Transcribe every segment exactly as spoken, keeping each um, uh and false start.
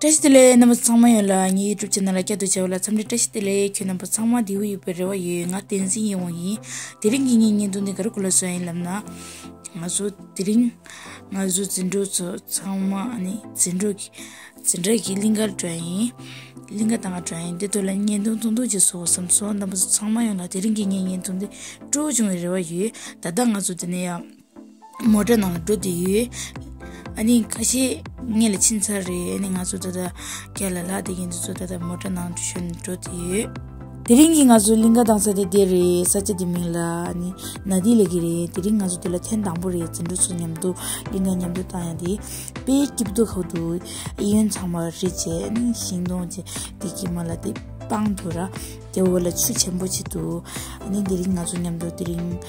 བཀྲ་ཤིས་བདེ་ལེགས། རྣམ་པ་ཚང་མ་ཡོངས་ལ་ངའི་YouTube channel ལ་བསྐྱར་དུ་མཇལ་བ་ལ་འཚམས་འདྲི་བཀྲ་ཤིས་བདེ་ལེགས། ཁྱོད་རྣམ་པ་ཚང་མ་བདེ་པོ་ཡོད་པའི་རེ་བ་ཡོད། ང་བསྟན་འཛིན་ཡིན་ཡོང་ཡིན། དེ་རིང་གི་ངའི་བརྙན་ཐུང་འདི་ག་རེ་སྐོར་ལ་བཟོས་ཡིན་ལབ་ན། ང་ཚོ་དེ་རིང་ང་ཚོ་འཛིན་གྲོགས་ཚོ་ཚང་མ་ཨ་ནི་འཛིན་གྲོགས་ཀྱི་འཛིན་གྲྭ་གི་གླིང་གར་འགྲོ་ཡ་ཡིན། གླིང་ག་དང་འགྲོ་ཡ་ཡིན། དེ་ཐོག་ལ་བརྙན་ཐུང་ཐུང་ཐུང་ཅིག་བཟོ་དགོས་བསམ་སོང་། རྣམ་པ་ཚོ་ཚང་མ་ཡོངས་ལ་དེ་རིང་གི་ངའི་བརྙན་ཐུང་འདི་སྤྲོ་བོ་བྱུང་བའི་རེ་བ་ཡོད། ད་ལྟ་ང་ཚོ་དེ་ནས་ཡ། མོ་ཊ་ནང་ལ་འགྲོ་བསྡད་ཡོད། ཨ་ནི་ཁ་ཤས་སྔོན་ལ་ཕྱིན་ཚར་རེད། ཨ་ནི་ང་ཚོ་ད་ལྟ་རྒྱ་ལ་ལྷག་བསྡད་མཁན་དེ་ཚོ་ད་ལྟ་མོ་ཊ་ནང་ཞོན་འགྲོ་བསྡད་ཡོད། དེ་རིང་གི་ང་ཚོ་གླིང་ག་བཏང་ས་དེ་དེ་རེད། ས་ཆ་དེ་མིང་ལ་ཨ་ནི་ན་དི་ལབ་ཀྱི་རེད། དེ་རིང་ང་ཚོ་དེ་ལ་ཐེངས་དང་པོ་རེད། འཛིན་གྲོགས་ཚོ་མཉམ་དུ་གླིང་ག་མཉམ་དུ་བཏང་ཡ་དེ། དཔེ་སྐྱིད་པོ་འདུག་ཁ་འདུག་གཡས་གཡོན་ཚང་མ་རི་བྱས། ཨ་ནི་ཤིང་སྡོང་བྱས། དེ་གི་མ་ལ་དེ་སྤང་འདུག་ར། དེ་འོག་ལ་ཆུ་ཆེན་པོ་ཅིག་འདུག་ཨ་ནི་དེ་རིང་ང་ཚོ་མཉམ་དུ་དེ་རིང་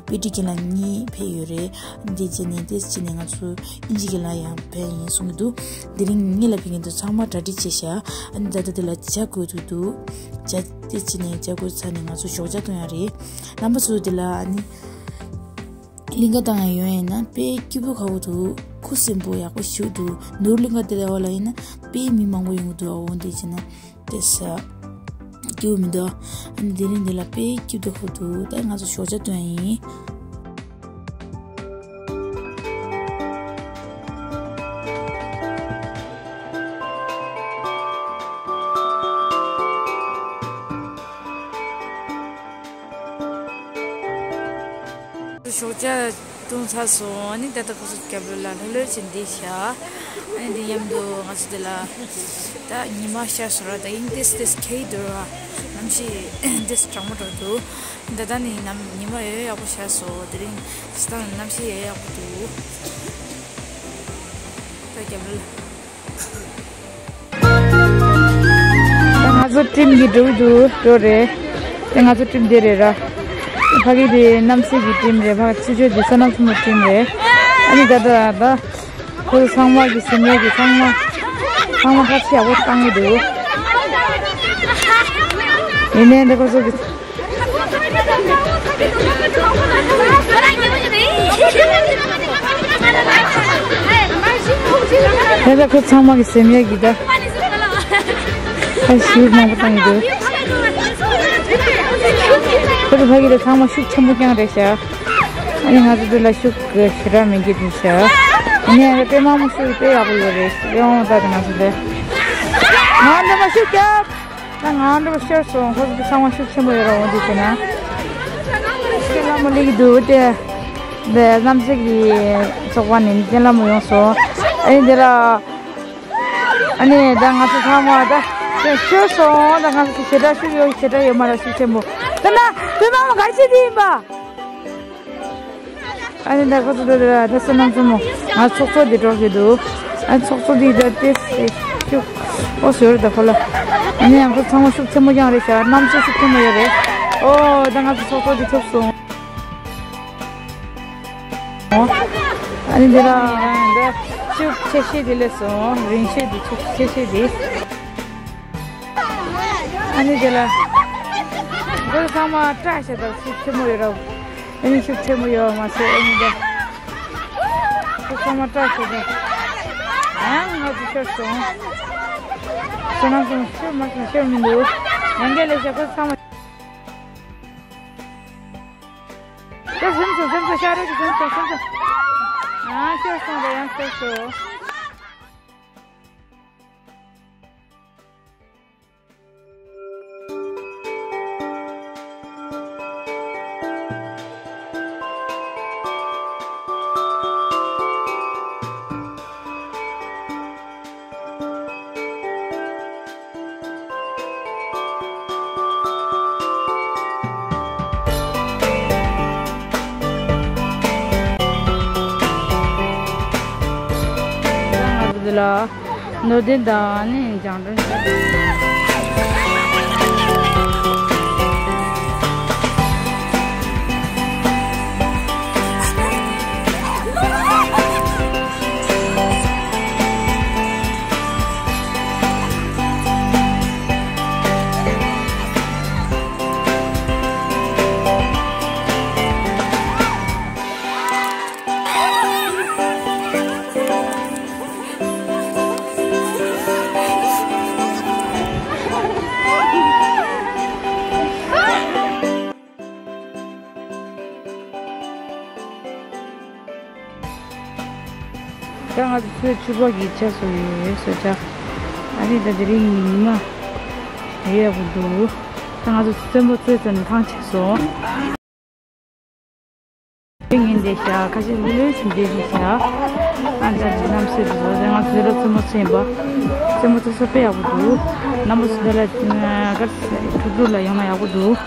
དཔེ་ཁྲིད་མཁན་ལགས་གཉིས་ཕེབས་ཡོད་རེད། འདི་བྱས་ནས་ཏེས་བྱས་ནས་ང་ཚོ་ཨིན་ཇི་མཁན་ལགས་ཡང་ཕེབས་ཡིན་གསུང་གི་འདུག་དེ་རིང་སྔོན་ལ་ཕེབས་མཁན་དེ་ཚང་མ་གྲ་སྒྲིག་བྱས་ཤག་ཨ་ནི་ད་ལྟ་དེ་ལ་ཇ་བསྐོལ་དུ་འདུག་ཇ་ཏེས་བྱས་ནས་ཇ་བསྐོལ་ཚར་ནས་ང་ཚོ་ཞོགས་ཇ་འཐུང་ཡ་རེད། རྣམ་པ་ཚོ་དེ་ལ་ཨ་ནི་གླིང་ག་བཏང་ཡ་ཡོང་ཡིན་ན་དཔེ་སྐྱིད་པོ་ཁ་བོ་འདུག་ཁུ་སིམ་པོ་ཡག་པོ་ཞིག་འདུག་ནོར་གླིང་ག་དེ་ལ་བ་ལ་ཡིན་ན་དཔེ་མི་མང་པོ་ཡོང་གི་འདུག་ཨ་འོ་འདི་བྱས་ན། དེ་ས་སྐྱིད་པོ་མི་འདུག་ཨ་ནི་དེ་རིང་འདི་ལ་དཔེ་སྐྱིད་པོ་ཁོ་འདུག་ད་ང་ཚོ་ཞོགས་ཇ་འཐུང་ཡ་ཡིན། ཞོགས་ཇ་བཏུང་ཚར་སོང་། ཨ་ནི་ད་ལྟ་ཁོ་ཚོ་རྒྱབ་ལོགས་ལ་ལྷོད་ལྷོད་བྱས་བསྡད་ཤག་ཨ་ནི་འདི་མཉམ་དུ་ང་ཚོ་འདི་ལ་ད་ཉི་མ་ཤར་སོང་ར། ད་ཡིན་ཏེས་ཏེས་ཁེ་ཡི་འདུག་ར། གནམ་གཤིས་ཏེས་གྲང་མོ་འདྲ་འདུག་ད་ལྟ་ནི་ནམ་ཉི་མ་ཡོད་ཡག་པོ་ཤར་སོང་། དེ་རིང་སྤྱིར་བཏང་གནམ་གཤིས་ཡོད་ཡག་པོ་འདུག་ད་རྒྱབ་ལོགས་ལ། ད་ང་ཚོ་ཊིམ་གྱིས་འགྲོ་གི་འདུག་འགྲོ་རེད། དེ་ང་ཚོ་ཊིམ་དེ་རེད་ར། ཕ་གི་དེ་རྣམ་སྲས་ཀྱི་ཊིམ་རེད། ཕ་གི་ཚུར་ཕྱོགས་དེ་བསོད་ནམས་ཚོ་མོ་ཊིམ་རེད། ཨ་ནི་ད་ད་ད་ཁོ་ཚོ་ཚང་མ་གི་སེམས་ཡག་གི་ཚང་མ་ཚང་མ་ཧ་ཅང་ཡག་པོ་བཏང་གི་འདུག་ཡིན་ནའི་འདི་ཁོ་ཚོ་གི་དེ་ལ་ཁོ་ཚང་མ་གི་སེམས་ཡག་གི་ད་ཁ་ཞིག་མང་པོ་བཏང་གི་འདུག་ཁོ་ཚོ་ཕ་གི་ལ་ཚང་མ་ཤུགས་ཆེན་པོ་རྐྱང་རེད་ཤག་ཨ་ནི་ང་ཚོ་འདི་ལ་ཤུགས་ཞེ་དྲག་མེད་ཀྱི་འདུག་ཤག་ཨ་ནི་ང་ཚོ་དཔེ་མང་པོ་ཤུགས་དཔེ་ཡག་པོ་ཡོད་རེད། ཡོང་ད་དེ་ང་ཚོ་འདི་ང་འདི་མ་ཤུགས་རྒྱབ། ད་ང་འདྲ་པོ་ཤོར་སོང་། ཁོ་ཚོ་ཚང་མ་ཤུགས་ཆེན་པོ་ཡོད་རེད། འོ་འདི་བྱས་ན་སྤྱན་ལྷ་མོ་སླེབས་ཀྱི་འདུག་སྟེ། འདི་རྣམ་སྲས་ཀྱི་ཚོགས་པ་ནས་སྤྱན་ལྷ་མོ་ཡོང་སོང་། ཨ་ནི་འདི་ལ་ཨ་ནི་ད་ང་ཚོ་ཚང་མ་ད་དེ་ཤོར་སོང་། ད་ང་ཚོ་ཞེ་དྲག་ཤུགས་ཡོད་ཞེ་དྲག་ཡོད་མ་རེད། ཤུགས་ཆེན་པོ། ད་ན་བོད་མ་མོ་ག་རེ་བྱེད་ཀྱི་ཡིན་པ། ཨ་ནི་ད་ཁོ་ཚོ་ད་ད་ད་བསོད་ནམས་ཚོ་མོ་ང་ཚོགས་གཙོ་འདི་འགྲོ་གི་འདུག་ཨ་ཚོགས་གཙོ་འདི་ད་ཏེ་ཤུགས་ཨོ་ཟེར་ད་ཁོ་ལ། ཨ་ནི་ཡང་ཁོ་ཚང་མ་ཤུགས་ཆེན་པོ་ཀྱང་རེད་ཤག་རྣམ་ཤེས་ཤུགས་ཆེན་པོ་ཡོད་རེད། ཨོ་ད་ང་ཚོ་ཚོགས་གཙོ་འདི་ཐུབ་སོང་། ཨ་ནི་འདི་ལ་འདི་ཤུགས་ཆེ་ཤོས་འདི་སླེབས་སོང་། རིང་ཤོས་འདི་ཤུགས་ཆེ་ཤོས་འདི། ཨ་ནི་འདི་ལ་འདི་ཚང་མ་སྐྲ་ཤད་དང་ཤུགས་ཆེན་པོ་ཡོད་རེད། ཨ་ནི་ཤུགས་ཆེན་པོ་ཡོད་མ་ཟད། ཨ་ནི་འདི་ཁོ་ཚང་མ་སྐྲ་ཤད་དང་། ཨང་ང་ཚོ་ཤོར་སོང་། བསོད་ནམས་ཚོ་ཤོར་མ་སོང་། ཤོར་མི་འདུག་ཡང་བསྐྱར་ལས་བྱ་ཁོ་ཚང་མ། ད་སེམས་སོ་སེམས་སོ་ཤར་རེད། སེམས་སོ་སེམས་སོ། ཨ་ཤོར་སོང་། ད་ཡང་ཤོར་སོང་། ང་ཚོ་འདི་ལ་ནོར་ལྡན་དང་ནི་རྒྱང་འདྲེན། ང་ཚོ་ཚོད་ཆུ་བོ་གི་ཆ་སོ་ཡོད་སོ་ཆ། ཨ་རི་ད་དེ་རིང་ཉི་མ་རེད་ཡག་པོ་འདུག་ད་ང་ཚོ་བཙན་པོ་ཚོད་ཙམ་ཐང་ཆད་སོང་། ངན་འདས་ཤག་ཁ་ཤས་ལོས་ཆུ་འདས་ཤིག་ཤག་ཨ་ད་ཅི་རྣམ་སྲས་དུ་བཟོ་ང་ཚོ་ལ་བཙུན་མོ་ཚོ་ཡིན་པ། བཙུན་མོ་ཚོ་ས་དཔེ་ཡག་པོ་འདུག་རྣམ་པ་ཚོ་དེ་ལ་གར་ཐུག་ཐུག་ལ་ཡོང་ན་ཡག་པོ་འདུག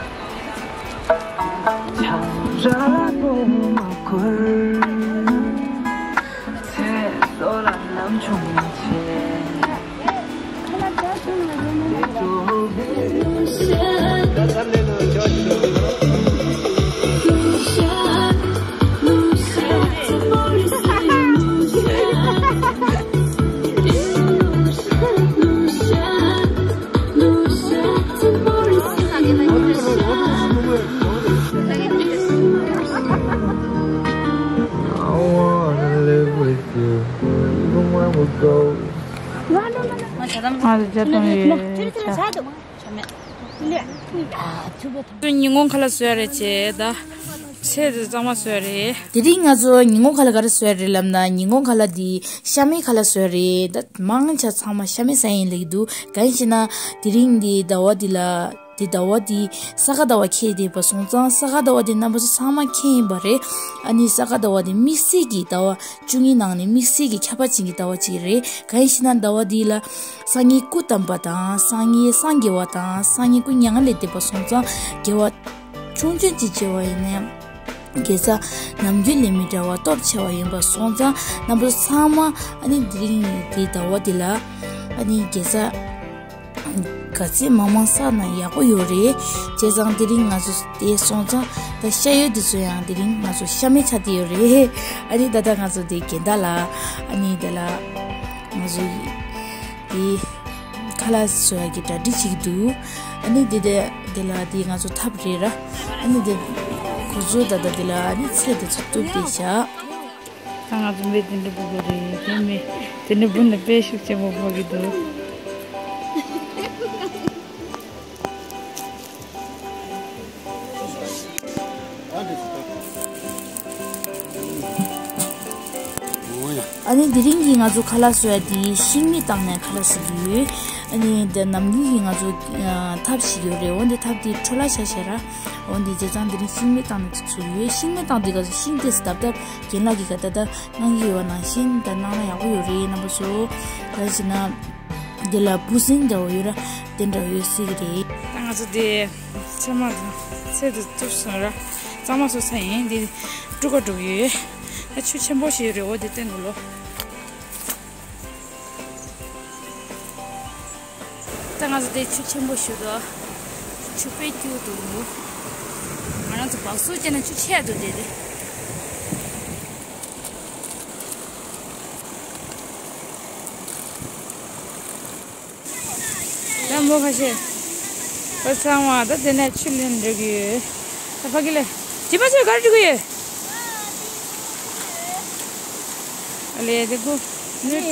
I wanna live with you, even when we go. ང་ཚོ་བརྒྱ་སྟོང་ཡོད་ཆ། ཉིན་གུང་ཁ་ལག་བཟོས་རེད་བྱས་ད། ཚལ་དེ་གཙང་མ་བཟོས་རེད། དེ་རིང་ང་ཚོ་ཉིན་གུང་ཁ་ལག་ག་རེ་བཟོས་རེད་ལབ་ན། ཉིན་གུང་ཁ་ལག་འདི་ཤ་མེད་ཁ་ལག་བཟོས་རེད། ད་མང་ཆ་ཚང་མ་ཤ་མེད་ཟ་ཡིན་ལབ་ཀྱི་འདུག་གང་ཡིན་ཞེ་ན། དེ་རིང་འདི་ཟླ་བ་འདི་ལ། འདི་ཟླ་བ་འདི་ས་ག་ཟླ་བ་འཁེལ་བསྡད་པ་སོང་ཙང་། ས་ག་ཟླ་བ་འདི་རྣམ་པ་ཚོ་ཚང་མ་མཁྱེན་ཡིན་པ་རེད། ཨ་ནི་ས་ག་ཟླ་བ་འདི་དམིགས་བསལ་གྱི་ཟླ་བ་བཅུ་གཉིས་ནང་ནས་དམིགས་བསལ་གྱི་ཁྱད་པར་ཅན་གྱི་ཟླ་བ་ཅིག་རེད། གང་ཡིན་ཞེ་ན། ཟླ་བ་འདི་ལ་སང་ཉིན་སྐུ་བལྟམས་པ་དང་། སང་ཉིན་སངས་རྒྱས་པ་དང་། སང་ཉིན་སྐུ་མྱ་ངན་ལས་འདས་པ་སོང་ཙང་དགེ་བ་ཆུང་ཆུང་ཅིག་བྱས་པ་ཡིན་ན། དགེ་རྩ་ནམ་རྒྱུན་ལས་མི་འདྲ་བ་སྟོབས་ཆེ་བ་ཡིན་པ་སོང་ཙང་། རྣམ་པ་ཚང་མ་ཨ་ནི་དེ་རིང་འདི་ཟླ་བ་འདི་ལ་ཨ་ནི་དགེ་རྩ་ག་ཚད་མང་མང་བསགས་ན་ཡག་པོ་ཡོད་རེད། བྱས་ཙང་དེ་རིང་ང་ཚོ་དེ་སོང་ཙང་། ད་ཤ་ཡོད་འདི་ཚོ་ཡང་དེ་རིང་ང་ཚོ་ཤ་མེད་ཆགས་བསྡད་ཡོད་རེད། ཨ་ནི་ད་ལྟ་ང་ཚོ་དེ་རྒན་བདག་ལ་ཨ་ནི་དེ་ལ་ང་ཚོ་དེ་ཁ་ལག་བཟོ་ཡག་གི་གྲ་སྒྲིག་བྱེད་ཀྱི་འདུག་ཨ་ནི་དེ་དེ་དེ་ལ་དེ་ང་ཚོ་ཐབ་རེད་ར། ཨ་ནི་དེ་ཁོ་ཚོ་ད་ལྟ་དེ་ལ་ཨ་ནི་ཚལ་དེ་ཚོ་གཏུབ་བསྡད་བཞག་ད་ང་ཚོ་མེ་དེ་འདྲ་འབུ་དགོས་རེད། དེ་མེ་དེ་ནི་འབུ་ནི་དཔེ་ཤུགས་ཆེན་པོ་འབུ་གི་འདུག་ཨ་ནི་དེ་རིང་གི་ང་ཚོ་ཁ་ལག་བཟོ་ཡ་དེ་ཤིང་མེ་བཏང་ནས་ཁ་ལག་བཟོ་གི་ཡོད། ཨ་ནི་དེ་ནམ་རྒྱུན་གྱི་ང་ཚོ་ཐབ་ཞིག་ཡོད་རེད། འོན་ཏེ་ཐབ་དེ་འཕྲོ་བརླག་བྱས་བྱས་ར། འོན་ཏེ་བྱས་ཙང་དེ་རིང་ཤིང་མེ་བཏང་ནས་བཟོ་གི་ཡོད། ཤིང་མེ་བཏང་དུས་སྐབས་སུ་ཤིང་དེ་སུ་བཏབ་བཏབ་རྒན་ལགས་ཀྱིས་ག་ད་ད་གནང་གི་ཡོད་པ་ནང་བཞིན་ད་གནང་ན་ཡག་པོ་ཡོད་རེད། རྣམ་པ་ཚོ་ག་རེ་བྱས་ན། དེ་ལ་འབུ་སྲིན་འདྲ་བོ་ཡོད་ར། དེ་འདྲ་བོ་ཡོད་སྲིད་ཀྱི་རེད། ད་ང་ཚོ་དེ་ཚལ་མ་དང་ཚལ་དུ་གཏུབ་སོང་ར། གཙང་མ་བཟོ་ས་ཡིན། དེ་སྤྲུག་ག་འགྲོ་གི་ཡོད། ད་ཆུ་ཆེན་པོ་ཞིག་ཡོད་རེད། འོ་དེ་སྟེང་དུ་ལོ། ད་ང་ཚོ་དེ་ཆུ་ཆེན་པོ་ཞིག་འདུག་ཆུ་དཔེ་སྐྱིད་འདུག་ང་རང་ཚོ་སྦག་སུ་བྱས་ན་ཆུ་ཆེ་འདུག་དེ་དེ། ད་མོ་ཁ་ཤས། ཕར་ཚང་བ་ད་དེ་ནས་ཆུ་ལེན་འགྲོ་གི་ཡོད། ད་ཕ་གི་ལས། ཇི་མ་ཆོས་གར་འགྲོ་གི་ཡོད། ཨ་ལས་དེ་ཁོ། ནི།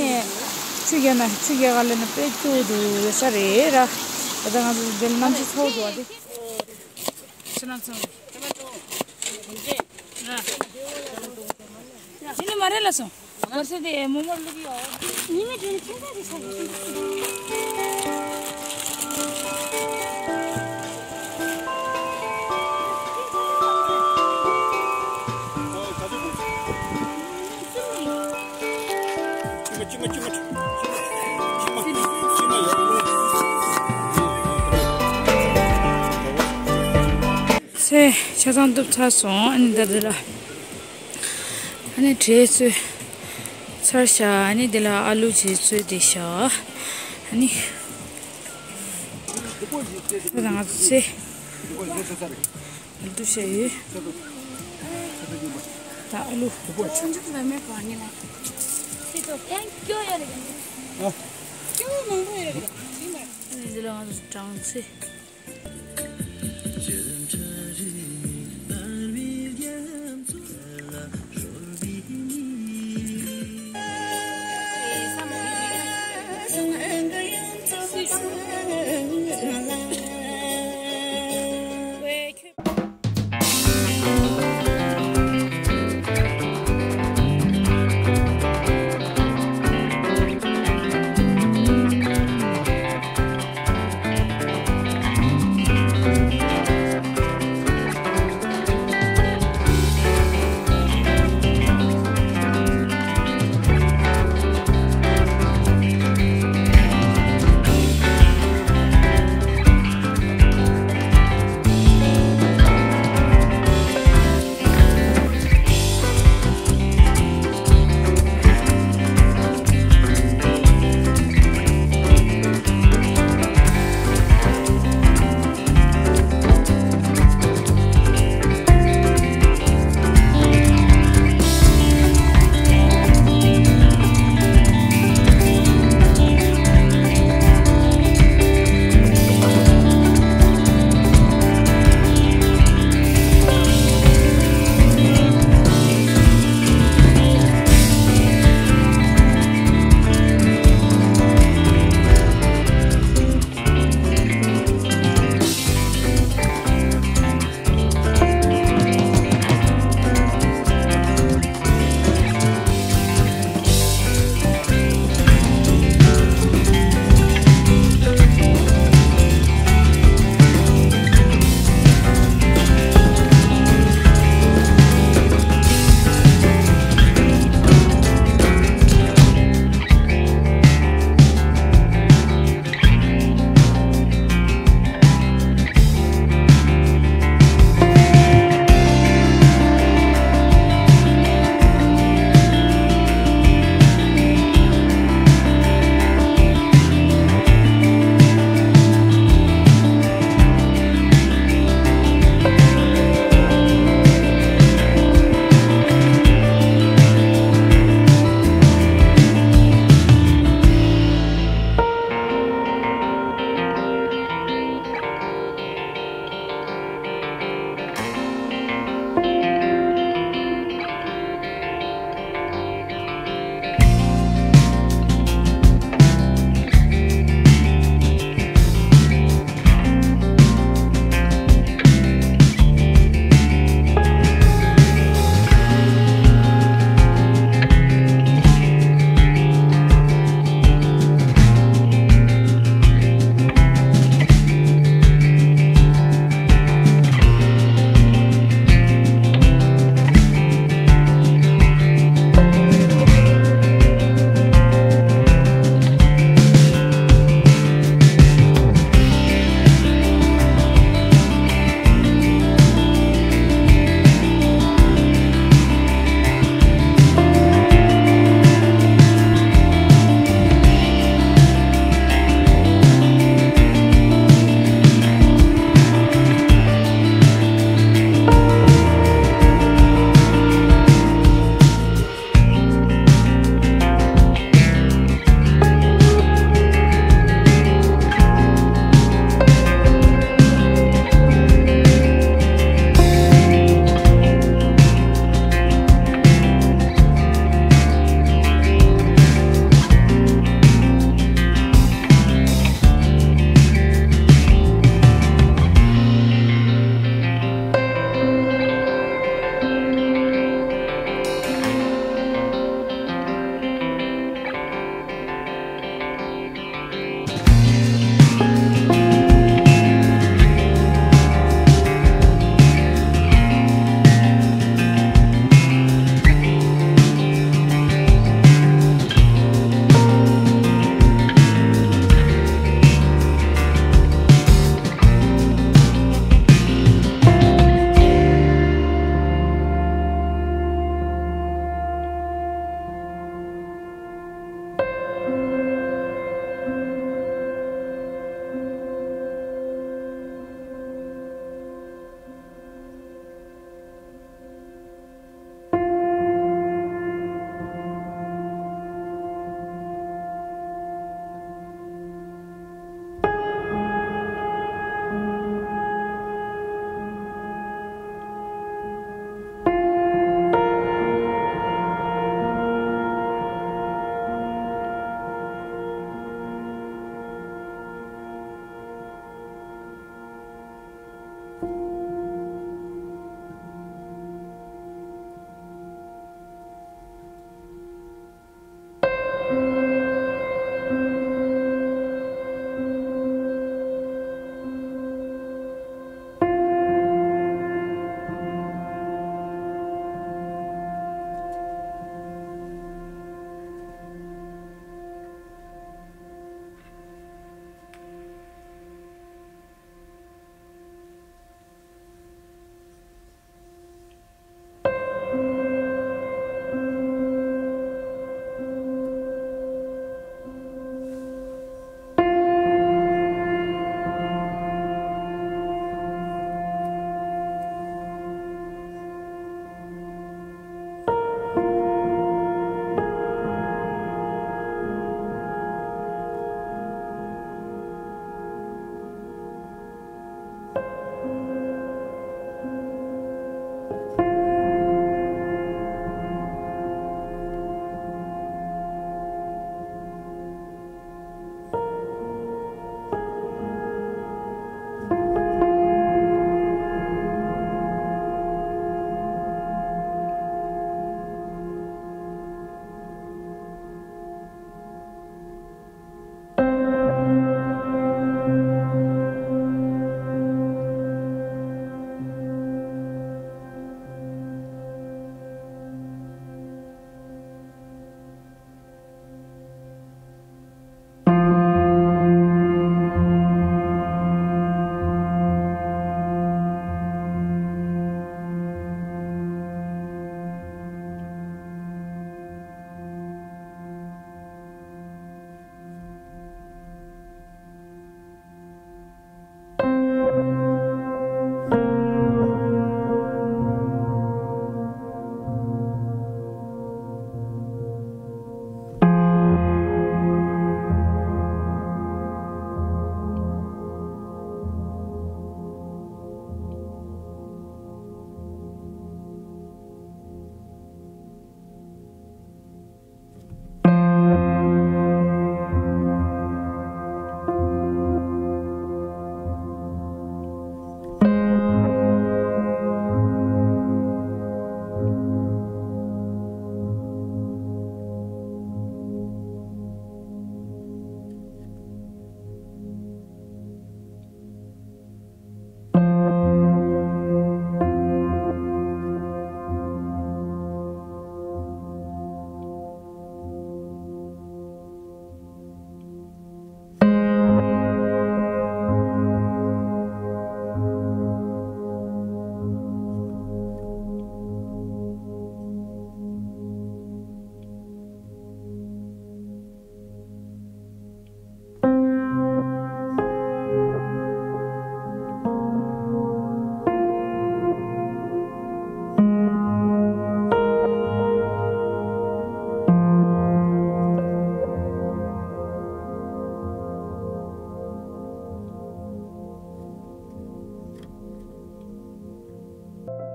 ཆུ་རྒྱག་ན་ཆུ་རྒྱག་ག་ལེན་ན་དཔེ་སྐྱིད་འདུག་ས་རེད་ར། ད་ད་ང་ཚོ་དེ་ལ་གནམ་གཤིས་ཚ་བོ་འདུག་བ་དེ། ཕྱི་ནང་ཚང་། ཕྱི་ནས་མ་རེད་ལ་སོང་། གར་སོང་དེ་མོ་མོར་ལུག་ཡོད། ཉི་མ་དེ་ནི་ཁྱིམ་ཚང་གི་ས་རེད། ཚེ་ཆ་ཚང་གཏུབ་ཚར་སོང་། ཨ་ནི་ད་འདི་ལ་ཨ་ནི་བྲེ་ཚོས་ཚར་བཞག་ཨ་ནི་འདི་ལ་ཨ་ལུ་ཅིག་ཚོས་བསྡད་བཞག་ཨ་ནི་ད་ང་ཚོ་ཚེ། ཨ་ལུ་བཤད་ཡོད། ད་ཨ་ལུ། ཆུང་ཆུང་ལ་མེད་པ་ནི་ལ། ཚེ་ཚོ་ཕན་སྐྱོ་ཡོད་རེད། སྐྱོ་མང་པོ་ཡོད་རེད། འདི་ལ་ང་ཚོ་སྦྲང་རྩི།